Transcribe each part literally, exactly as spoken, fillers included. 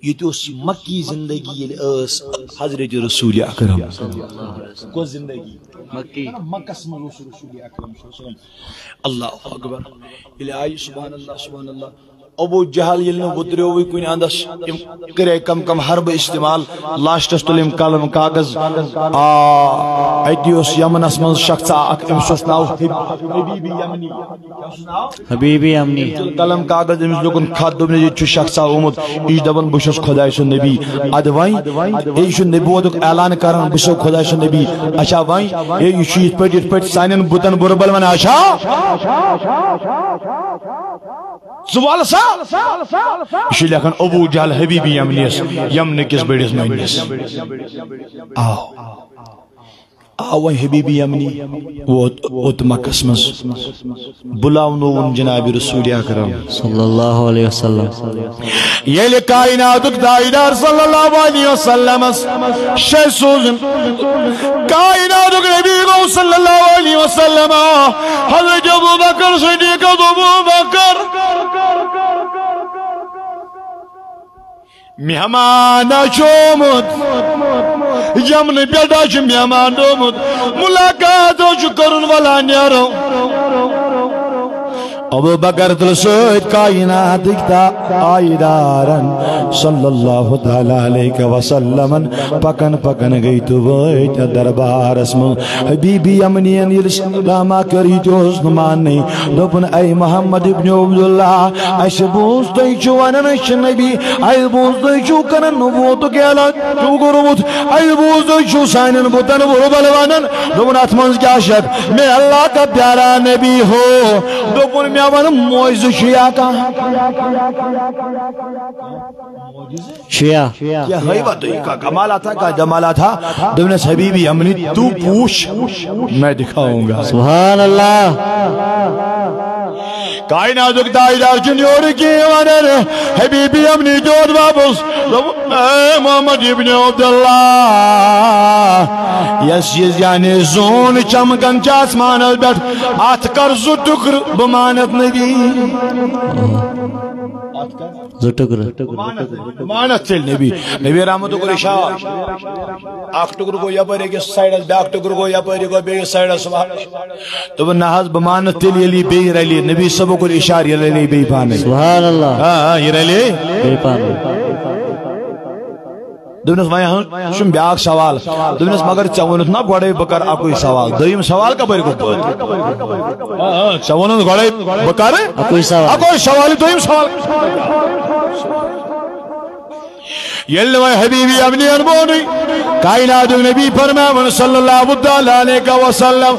ییٚتہِ اوس یہِ مکی زندگی ییٚلہِ ٲس حضرت رسول اکرم۔ کۄس زندگی؟ مکی۔ مکس منٛز اوس رسول اکرم صلی اللہ علیہ وسلم۔ اللہ اکبر۔ ییٚلہِ آیہِ سبحان اللہ، سبحان اللہ۔ ابو جہل ییٚلہِ نہٕ وُتریووٕے کُنہِ اندس، أمۍ کٔرے کم کم حربہٕ استعمال، لاسٹس تُل أمۍ قلم کاغذ، آ، اتی اوس یمنس منٛز شخصا اکھ، أمِس اوس ناو حبیب یمنی۔ حبیبی امنی۔ قلم کاغذ أمِس لیوٚکھُن خط، دوٚپنَس، ییٚتہِ چھُ شخصا آمُت، یہِ چھُ دَپان، بہٕ چھُس خۄداے سُنٛد نبی۔ اَدٕ وۄنۍ، ہے، یہِ چھُ نبوتُک اعلان کران، بہٕ چھُسو خۄداے سُنٛد نبی۔ اچھا وۄنۍ، ہے، یہِ چھُ یِتھ پٲٹھۍ، یِتھ پٲٹھۍ سانٮ۪ن بُتَن بُرٕ بَلوان، اچھا؟ ژٕ وَل سا۔ یہِ چھُ لیکھان ابو جہل حبیبی یمنیس، یمنہٕ کِس بٔڑِس مٔہنِس۔ آو۔ آو وۄنۍ حبیب یمنی، ووت، ووت مکس منٛز، بُلاونووُن جناب رسول اکرم۔ صلی اللہ علیہ وسلم۔ ییٚلہِ کائناتُک تاجدار صلی اللہ علیہ وسلمس شے سوزُن، کائناتُک نبی گوٚو صلی اللہ علیہ وسلم، حضرت ابو بکر صدیق، ابو بکر۔ مہمان چھُ آمُت، یمنہٕ پٮ۪ٹھ چھُ مہمان آمُت، ملاقات چھُ کرُن، ولا نیرو۔ ابو بکر تُل سۭتۍ کائناتٕکۍ تاجدارن صلی اللہ تعالیٰ علیہ وسلمن، پکان پکان گٔے تہٕ وٲتۍ دربارس منٛز۔ حبیب یمنین ییٚلہِ سلامہ کٔر، یہِ تہِ اوس نہٕ ماننٕے۔ دوٚپُن، اے محمد ابن عبداللہ، اسہِ بوٗز تُہۍ چھِو ونان أسۍ چھِ نبی، اسہِ بوٗز تُہۍ چھِو کران نبوتُک اعلان، چھِو کوٚرمُت، اسہِ بوٗز تُہۍ چھِو سانٮ۪ن بُتن وُربل ونان۔ دوٚپُن، اتھ منٛز کیٛاہ شک؟ میں اللہ کا پیارا نبی ہو۔ دوٚپُن، مےٚ ون، معجزٕ چھُ یا کانٛہہ؟ چھُیا؟ کیا ہے بات ہے، کا کمال تھا، کا جمال تھا۔ دوٚپنس، حبیبی یمنی، تو پوچھ، میں دکھاؤں گا۔ سبحان اللہ۔ کائناتُک تاجدار چھُنہٕ یورٕ کینٛہہ ونان۔ حبیبی یمنی دیُت واپس۔ دوٚپُن، اے محمد ابن عبداللہ، یس یہِ یعنی زوٗن چمکان چھِ آسمانس پٮ۪ٹھ، اتھ کر زٕ ٹُکرٕ، بہٕ مانتھ نبی۔ زٕ ٹُکرٕ۔ مانتھ تیٚلہِ نبی۔ نبی رحمت کوٚر اشارٕ۔ اکھ ٹُکرٕ گوٚو یپٲرۍ أکِس سایڈس، بیٛاکھ ٹُکرٕ گوٚو یپٲرۍ، یہِ گوٚو بیٚیِس سایڈس۔ دوٚپُن، نہ حظ، بہٕ مانتھ تیٚلہِ ییٚلہِ یہِ بیٚیہِ رلہِ۔ نبی صٲبو کوٚر اشارٕ، یہِ رلے بیٚیہِ پانے۔ سبحان اللہ۔ آ، آ، یہِ رلے۔ بیٚیہِ پانے۔ دوٚپنس، وۄنۍ حظ چھُم بیٛاکھ سوال۔ دوٚپنس، مگر ژےٚ ووٚنُتھ نا گۄڈے بہٕ کرٕ اکُے سوال، دوٚیِم سوال کپٲرۍ گوٚو پٲدٕ؟ آ، آ، ژےٚ ووٚنُتھ گۄڈے بہٕ کرٕ اکُے سوال۔ اکُے سوال، دوٚیِم سوال۔ ییٚلہِ نہٕ وۄنۍ حبیبی امنین مونُے، کائناتُک نبی فرماوان صلی اللہ تعالیٰ علیہ وسلم،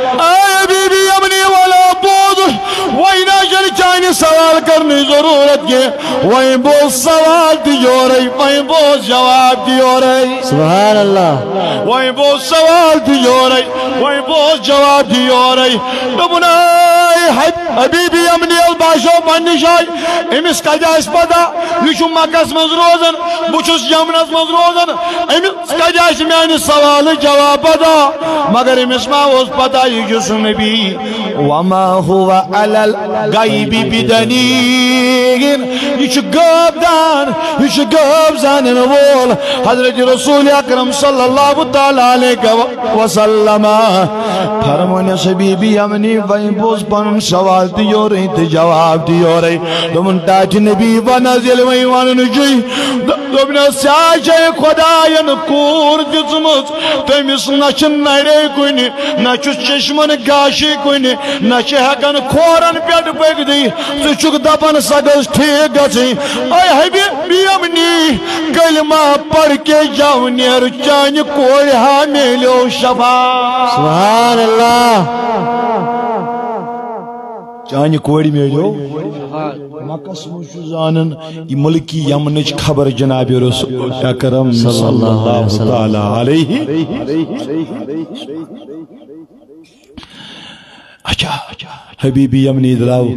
اے حبیبی امنی والا، بوز، وۄنۍ نہ چھنہٕ چانہِ سوال کرنٕچ ضروٗرت کینٛہہ۔ وۄنۍ بوز سوال تہِ یورے، وۄنۍ بوز جواب تہِ یورے۔ سبحان اللہ۔ وۄنۍ بوز سوال تہِ یورے، وۄنۍ بوز جواب تہِ یورے۔ دوٚپُن، اے حب-، حبیبی امنی ییٚلہِ باسیو پننہِ جایہِ، أمِس کتہِ آسہِ پتہ، یہِ چھُ مکس منٛز روزان، بہٕ چھُس یمنس منٛز روزان، أمِس کتہِ آسہِ میانہِ سوالٕچ جواب پتہ؟ مگر أمِس ما اوس پتہ، یہِ چھُ سُہ نبی۔ وما هو على الغيب بضنين۔ یہِ چھُ غٲب دان، یہِ چھُ غٲب زانن وول۔ حضرت رسول اکرم صلی اللہ تعالیٰ علیہ وسلم فرمونس، حبیبی یمنی، وۄنۍ بوز پنُن سوال تہِ یورے تہٕ جواب تہِ یورے۔ دوٚپُن، ٹاٹھۍ نبی ون حظ، ییٚلہِ وۄنۍ ونُن چھُے، دوٚپنس، ژےٚ چھے خۄداین کوٗر دِژمٕژ، تٔمِس نہ چھِ نرے کُنہِ، نہ چھُس چشمن گاشی کُنہِ، نہ چھِ ہٮ۪کان کھورن پٮ۪ٹھ پٔکِتھٕے۔ ژٕ چھُکھ دپان سۄ گٔژھ ٹھیٖک گژھٕنۍ۔ اے حبیب یمنی، کلمہ پرِ کے جاو نیر، چانہِ کورِ ہا میلیو شفا۔ سبحان اللہ۔ چانہِ کورِ میلیو۔ مکس منٛز چھُ زانان یہِ ملکی یمنٕچ خبر جناب رسول اکرم صلی اللہ تعالیٰ علیہ۔ اچھا، حبیبی یمنی درٛاو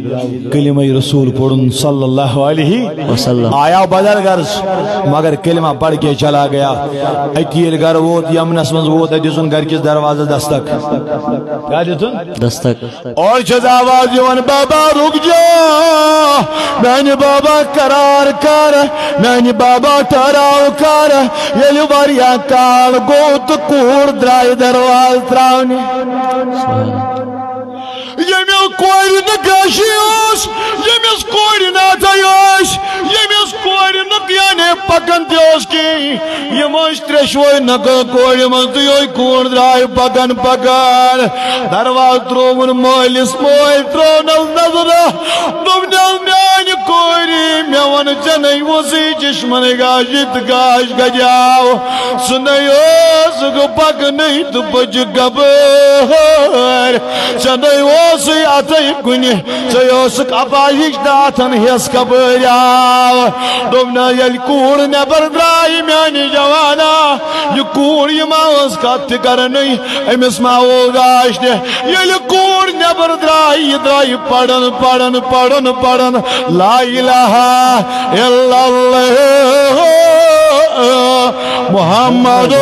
کلمہ رسول پوٚرُن صلی اللہ علیہ وسلم۔ آیا بدل غرض، مگر کلمہ پڑھ کے چلا گیا۔ اتی ییٚلہِ گرٕ ووت، یمنس منٛز ووت، اَتہِ دِژُن گرِ کِس دروازس دستک۔ کیٛاہ دِتُن؟ دستک۔ اور چھس آواز یِوان، "بابا، رُک جا، میانہِ بابا، قرار کر، میانہِ بابا، ٹھہراو کر۔" ییٚلہِ واریاہ کال گوٚو تہٕ کوٗر درٛایہِ دروازٕ ترٛاونہِ۔ ییٚمِس کورِ نہٕ گاشی اوس، ییٚمِس کورِ نہٕ اَتھے ٲسۍ، ییٚمِس کورِ نہٕ یعنی پکان تہِ اوس کِہیٖنۍ، یِم ٲسۍ ترٛیشوَے نقل کورِ منٛز تہٕ یِہوٚے کوٗر درٛاے پکان پکان۔ دروازٕ ترٛووُن مٲلِس، مٲلۍ ترٛوونَس نظرہ۔ دوٚپنَس، "میٛانہِ کورِ، مےٚ وَن، ژےٚ نے اوسُے چشمَن گاش تہٕ گاش گَجاو۔ سُہ نے اوسُکھ پَکنٕے تہٕ پٔچ گبٲرۍ۔ ژےٚ نے اوسُے اَتھَے کُنہِ، ژےٚ اوسُکھ اَپاہِج تہٕ اَتھَن ہٮ۪س کبٲرۍ آو۔" دوٚپنَس، ییٚلہِ کوٗر نٮ۪بر درٛایہِ میٛانہِ جوانا، یہِ کوٗر یہِ ما ٲس کَتھ تہِ کَرانٕے؟ أمِس ما اوس گاش تہِ؟ ییٚلہِ کوٗر نٮ۪بر درٛاے، یہِ درٛایہِ پران، پران، پران، پران، لا الہ الا اللہ محمد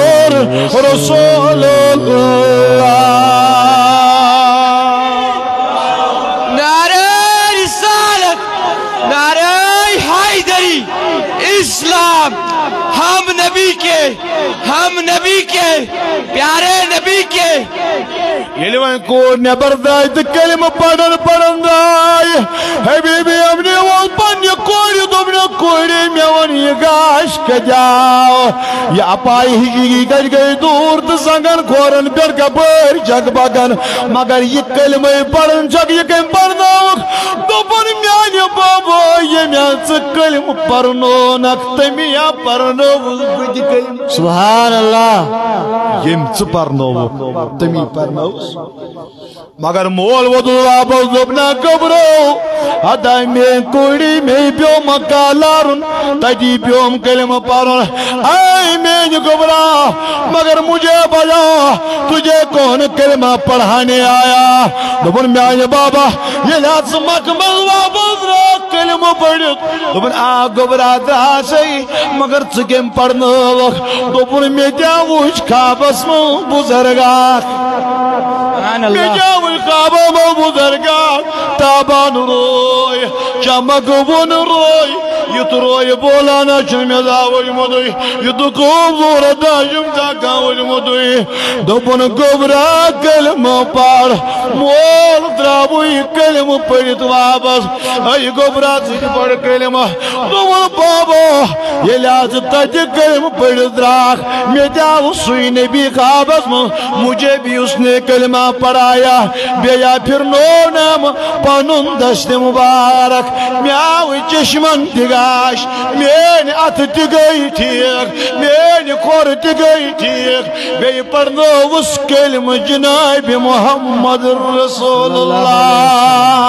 رسول اللہ۔ نعرہ رسالت، نعرہ حیدری، اسلام، ہم نبی کے، ہم نبی کے، پیارے نبی کے۔ ییٚلہِ وۄنۍ کوٗر نٮ۪بر درٛاے تہٕ کلمہٕ پران پران درٛاے، حبیبی یمنی ووٚن پننہِ کورِ، دوٚپنَس، "کورِ، مےٚ وَن، یہِ گاش کَتہِ آو؟ یہِ اپاہِجی کَتہِ گٔے دوٗر تہٕ زنٛگن کھورن پٮ۪ٹھ کپٲرۍ چھکھ پکان؟" مگر یہِ کلمَے پران چھکھ، یہِ کٔمۍ پرنووُکھ؟ دوٚپُن، "میانہِ بابا، ییٚمۍ ژٕ کلمہٕ پرنونکھ، تٔمی ہا پرنووُس بہٕ تہِ کلمہٕ۔" سبحان اللہ۔ ییٚمۍ ژٕ پرنووُکھ، تٔمی پرنووُس۔ مگر مول ووتُن واپس، دوٚپ، "نہ گوٚبرو، ہتا میٲنۍ کورِ، مے پیوٚو مکہ لارُن، تتی پیوٚم کلمہٕ پرُن۔ اے میٲنۍ گوٚبرا، مگر مجھے بتاؤ، تجھے کون کلمہ پڑھانے آیا؟" دوٚپُن، "میانہِ بابا، ییٚلہِ حظ ژٕ مکہ منٛز واپس درٛاکھ کلمہٕ پٔرِتھ۔" دوٚپُن، "آ گوٚبرا، درٛاسے، مگر ژٕ کٔمۍ پرنٲوکھ؟" دوٚپُن، "مےٚ تہِ وُچھ خوابس منٛز بُزرگ اکھ۔" سبحان اللہ۔ مےٚ تہِ وُچھ خوابس منٛز بُزرگ اکھ، تابان روے، چمک وُن روے، یُتھ روے بولان چھُنہٕ مےٚ زانٛہہ وُچھمُتُے، یُتھ خوٗبصوٗرت چھُم زانٛہہ کانٛہہ وُچھمُتُے۔ دوٚپُن، "گوٚبرا، کلمہٕ پَر۔" مول درٛاو یہِ کلمہٕ پٔرِتھ واپس۔ "اے گوٚبرا، ژٕ تہِ پَر کلمہٕ۔" دوٚپُن، "بابا، ییٚلہِ حظ تَتہِ کلمہٕ پٔرِتھ درٛاکھ، مےٚ تہِ آو سُے نبی خوابس منٛز، مجھے بھی اس نے کلمہ پڑھایا، بیٚیہِ پھِرنوونم پنُن دست مبارک، مےٚ آو چشمن تہِ گاش، میٲنۍ اتھٕ تہِ گٔے ٹھیٖک، میٲنۍ کھۄر تہِ گٔے ٹھیٖک، بیٚیہِ پرنووُس کلمہٕ جناب محمد رسول اللہ۔"